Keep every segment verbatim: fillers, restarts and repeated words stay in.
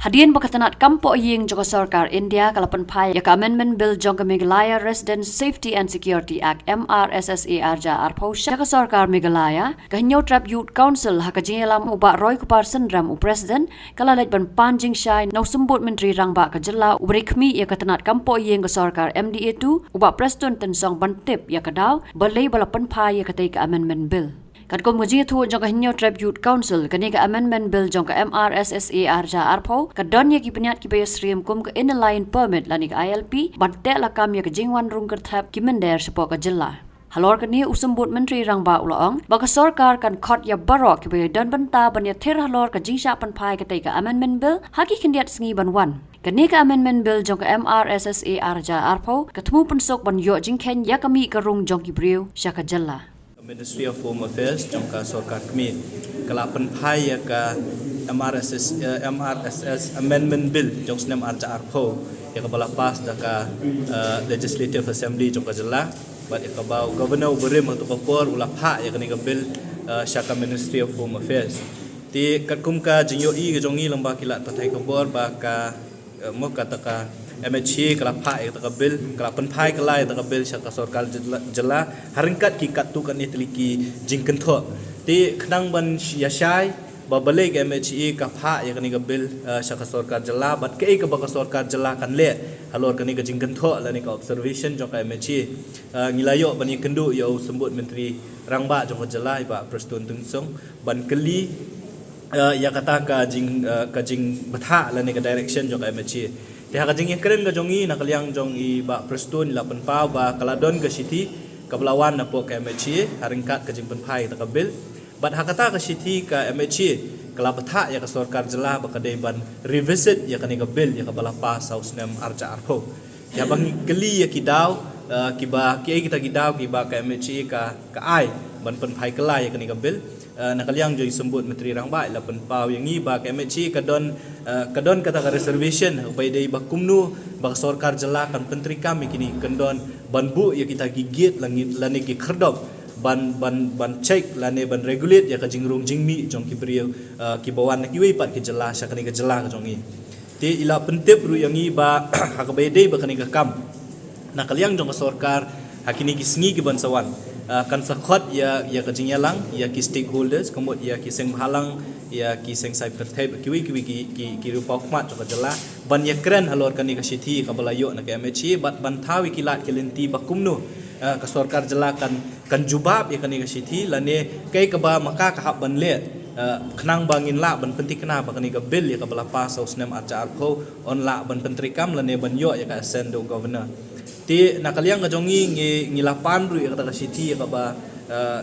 Hadien ba ka tnat kam poh ïing jong ka sorkar India ka la pynphai ïa ka Amendment Bill jong ka Meghalaya Residents Safety and Security Act, M R S S A, arja arphew sha ka sorkar Meghalaya, ka Hynñiewtrep Youth Council ha ka jingïalam u Bah Roy Kupar Synrem, u President, ka la leit ban pan jingshai na u Symbud Myntri Rangbah ka jylla uba ri khmih ïa ka tnat kam poh ïing ka sorkar M D A two, u Bah Prestone Tynsong, ban tip ïa ka daw balei ba la pynphai ïa katei ka Amendment Bill. Katkum ka jingïathuh jong ka Hynñiewtrep Youth Council, kane ka Amendment Bill jong ka M R S S A arja arphew ka don ïa ki bniat kiba ïasyriem kum ka Inner Line Permit lane ka I L P, ban teh lakam ïa ka jingwan rung kyrthep ki mynder shapoh ka jylla. Halor kane, u Symbud Myntri Rangbah u la ong ba ka sorkar kan khot ïa baroh kiba ïadon bynta ban ïathir halor ka jingshah pynphai katei ka Amendment Bill ha ki khyndiat sngi ban wan. Kane ka Amendment Bill jong ka M R S S A arja arphew ka thmu pynsuk ban ïoh jingkheiñ ïa ka mih ka rung jong ki briew sha ka jylla. Ministry of Home Affairs jong ka sorkar kmie ka la pynphai ïa ka M R S S, eh, M R S S Amendment Bill jong snem arja arphew, ïa kaba la pass da ka, eh, Legislative Assembly jong ka jylla. Bad ïa kaba u Governor uba rim ha kato ka por u la phah ïa kane ka bill, eh, sha ka Ministry of Home Affairs. Te katkum ka jingïohi ka jong ngi lyngba ki lad pathai khubor ba ka, eh, mo kata ka M H A ka la phah ïa kata ka bill, ka la pynphai kylla ïa kata ka bill sha ka sorkar jylla, jylla ha ryngkat ki katto katne tylli ki jingkynthoh. Te khnang ban ïa shai ba balei ka M H A ka phah ïa kane ka bill, eh, sha ka sorkar jylla, bad kaei kaba ka sorkar jylla kan leh halor kane ka jingkynthoh lane ka observation jong ka M H A. Eh, ngi la ïoh ban ïakynduh ïa u Symbud Myntri Rangbah jong ka jylla, i Bah Prestone Tynsong, ban kylli, eh, ïa kata ka jing, eh, ka jingbthah lane ka direction jong ka M H A. Te ha ka jingïakren ka jong ngi, na ka liang jong i Bah Prestone i la pynpaw ba ka la don ka shithi kaba la wan napoh ka M H A ha ryngkat ka jingpynphai kata ka bill. Bad ha kata ka shithi ka M H A ka la bthah ïa ka sorkar jylla ba ka dei ban revisit ïa kane ka bill ïa kaba la pass ha u snem arja arphew. Ïa ba ngi kylli ïa ki daw, eh, kiba, kiei kita ki daw kiba ka M H A ka, ka ai ban pynphai kylla ïa kane ka bill. Eh, na ka liang jong i Symbud Myntri Rangbah i la pynpaw ïa ngi ba ka M H A ka don, eh, ka don kata ka reservation, ba ïadei ba kumno ba ka sorkar jylla kan pyntreikam ïa kine ki kyndon ban buh ïa kita ki gate lane, lane ki khyrdop ban, ban, ban check lane ban regulate ïa ka jingrung jingmih jong ki briew, eh, kiba wan na kiwei pat ki jylla sha kane ka jylla ka jong ngi. Te i la pyntip ruh ïa ngi ba ha kaba ïadei bad kane ka kam, na ka liang jong ka sorkar ha kine ki sngi ki ban sa wan, ah, kan sa khot ïa, ïa ka jingïalang ïa ki stakeholders, ka mut ïa ki seng bhalang, ïa ki seng saiphyrthei, kiwei kiwei ki, ki, ki riewpawkhmat jong ka jylla, ban ïakren halor kane ka shithi kaba la ïoh na ka M H A, bad ban thaw ïa ki lad ki lynti ba kumno, ah, ka sorkar jylla kan kan jubab ïa kane ka shithi lane kaei kaba ma ka ka hap ban leh, eh, khnang ba ngin lah ban pynthikna ba kane ka bill ïa kaba la pass ha u snem arja arphew yn lah ban pyntreikam lane ban ïoh ïa ka assent da u governor. Te na ka liang ka jong ngi, ngi, ngi la pan ruh ïa kata ka shithi ïa kaba, eh,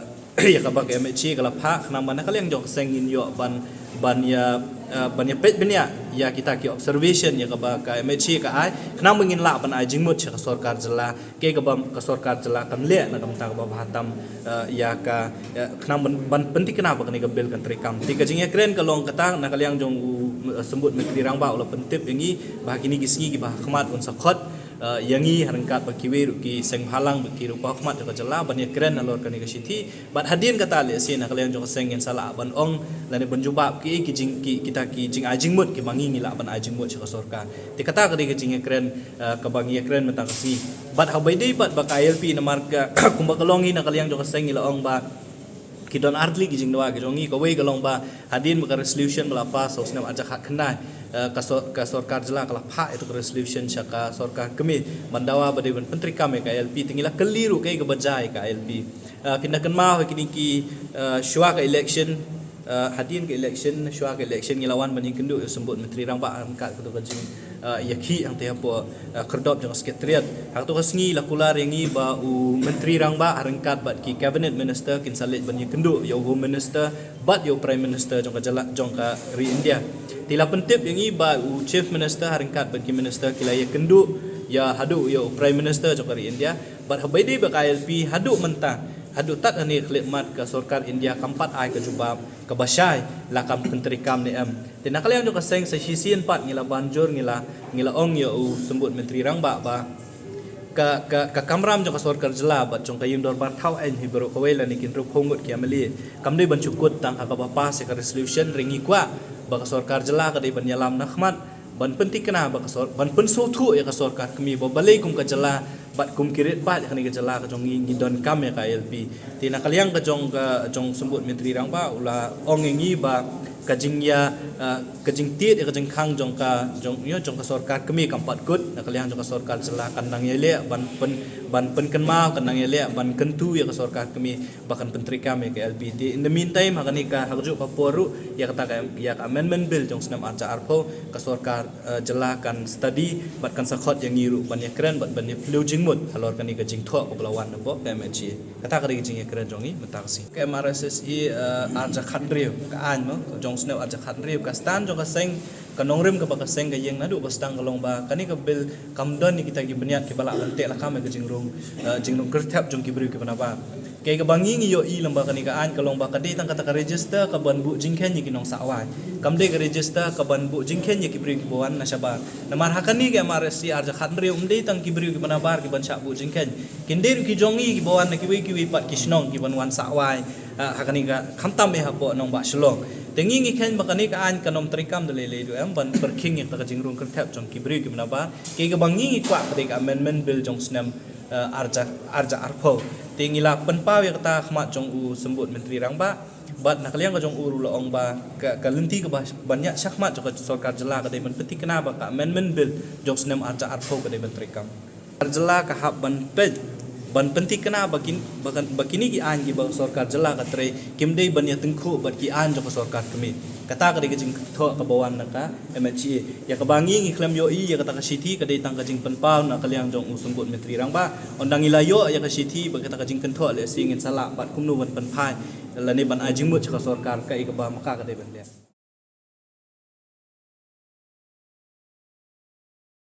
ïa kaba ka M H A ka la phah, khnang ba na ka liang jong ka seng ngin ïoh ban, ban ïa, eh, ban ïa peit bniah ïa kita ki observation ïa kaba ka M H A ka ai, khnang ba ngin lah ban ai jingmut sha ka sorkar jylla kaei kaba ka sorkar jylla kan leh na ka bynta kaba bha tam, eh, ïa ka, eh, khnang ban, ban pynthikna ba kane ka bill kan treikam. Te ka jingïakren ka long kata, na ka liang jong u, eh, Symbud Myntri Rangbah u la pyntip ïa ngi ba ha kine ki sngi kiba ha khmat un sa khot, eh, ïa ngi ha ryngkat bad kiwei ruh ki seng bhalang bad ki riewpawkhmat jong ka jylla ban ïakren halor kane ka shithi. Bad hadien kata lehse na ka liang jong ka seng ngin sa lah ban ong lane ban jubab kiei ki jing, ki, kita ki jingai jingmut kiba ngi ngi lah ban ai jingmut sha ka sorkar. Te kata ka dei ka jingïakren, eh, kaba ngi ïakren mynta ka sngi. Bad haba ïadei bad ba ka I L P, namar ka kumba ka long ngi na ka liang jong ka seng ngi la ong ba ki don artylli ki jingdawa ki jong ngi, kawei ka long ba hadien ba ka resolution ba la pass ha u snem arja khatkhyndai, eh, ka sor-, ka sorkar jylla ka la phah ïa ka resolution sha ka sorkar kmie ban dawa ba dei ban pyntreikam ïa ka I L P. Te ngi la kylli ruh kaei kaba jia ïa ka I L P. Eh, phin da kynmaw ha kine ki, eh, shuwa ka election, eh, hadien ka election, shuwa ka election ngi la wan ban ïakynduh ïa u Symbud Myntri Rangbah ryngkat kato ka jing, eh, ïakhih hangtei hapoh, eh, khyrdop jong ka Secretariat. Ha kato ka sngi la kular ïa ngi ba u Myntri Rangbah ha ryngkat bad ki Cabinet Minister kin sa leit ban ïakynduh ïa u Home Minister bad ïa u Prime Minister jong ka jylla, jong ka ri India. Te la pyntip ïa ngi ba u Chief Minister ha ryngkat bad ki Minister ki la ïakynduh ïa haduh ïa u Prime Minister jong ka ri India. Bad haba ïadei bad ka I L P haduh mynta, haduh tad hangne khyllipmat ka sorkar India kam pat ai ka jubab kaba shai la kan pyntreikam ne em. Te na ka liang jong ka seng sa shisien pat ngi la ban jur, ngi la, ngi la ong ïa u Symbud Myntri Rangbah ba ka, ka, ka kamram jong ka sorkar jylla bad jong ka ïing dorbar thaw aiñ hi baroh kawei lane ki hynriewphew ngut ki M L A kam dei ban shu kut tang ha kaba pass ïa ka resolution. Hynrei ngi kwah ba ka sorkar jylla ka dei ban ïalam na khmat ban pynthikna ba ka sor ban pynsngewthuh ïa ka sorkar kmie ba balei kum ka jylla bad kum ki rit paid kane ka jylla ka jong ngi ngi donkam ïa ka I L P. Te na ka liang ka jong ka jong Symbud Myntri Rangbah u la ong ïa ngi ba ka jingïa, eh, ka jingtied ïa ka jingkhang jong ka jong ïa jong ka sorkar kmie kam pat kut. Na ka liang jong ka sorkar jylla kan nang ïaleh ban pyn ban pynkynmaw, kan nang ïaleh ban kyntu ïa ka sorkar kmie ba kan pyntreikam ïa ka I L P. Te in the meantime ha kane ka ha kajuh ka por ruh ïa kata ka ïa ka amendment bill jong snem arhajar arphew ka sorkar, eh, jylla kan study bad kan sa khot ïa ngi ruh ban ïakren bad ban ïa pynlong jingmut halor kane ka jingthoh kaba la wan na bok ka M H A. Kata ka dei ka jingïakren jong ngi mynta ka sngi. Ka M R S S E, eh, arhajar khathynriew ka aiñ mo jong snem arhajar khathynriew ka stand jong ka seng ka nongrim kaba ka seng ka ïeng naduh ba sdang ka long ba kane ka bill kam don ïa kita ki bniat kiba lah ban teh lakam ïa ka jingrung, eh, jingrung kyrthep jong ki briew kiba nabar. Kaei kaba ngi ngi ïohi lem ba kane ka aiñ ka long ba ka dei tang kata ka register kaban buh jingkheiñ ïa ki nongsah wai. Kam dei ka register kaban buh jingkheiñ ïa ki briew kiba wan na shabar. Namar ha kane ka M R S S E arhajar khathynriew ym dei tang ki briew kiba nabar kiban shah buh jingkheiñ. Kin dei ruh ki jong ngi kiba wan na kiwei kiwei pat ki shnong kiban wan sah wai. Ah, ha kane ka khamtam eh hapoh nongbah Shillong. Te ngi ngi kheiñ ba kane ka aiñ kan ym treikam da lei lei duh em ban pyrkhing ïa ka jingrung kyrthep jong ki briew kiba nabar. Kaei kaba ngi ngi kwah ka dei ka amendment bill jong snem, eh, arhajar arhajar arphew. Te ngi la pynpaw ïa kata ha khmat jong u Symbud Myntri Rangbah bad na ka liang ka jong u ruh la ong ba ka, ka lynti kaba ban ïaid shakhmat jong ka sorkar jylla ka dei ban pynthikna ba ka amendment bill jong snem arhajar arphew ka dei ban treikam. Sorkar jylla ka hap ban peit ban pynthikna ba kin ba kan ba kine ki aiñ kiba sorkar jylla ka trei kim dei ban ïatyngkhuh bad ki aiñ jong ka sorkar kmie. Kata ka dei ka jingthoh kaba wan na ka M H A. Ïa kaba ngi ngi khlem ïohi ïa kata ka shithi ka dei tang ka jingpynpaw na ka liang jong u Symbud Myntri Rangbah. Ynda ngi la ïoh ïa ka shithi bad kata ka jingkynthoh lehse ngin sa lah bad kumno ban pynphai lane ban ai jingmut sha ka sorkar kaei kaba ma ka ka dei ban leh.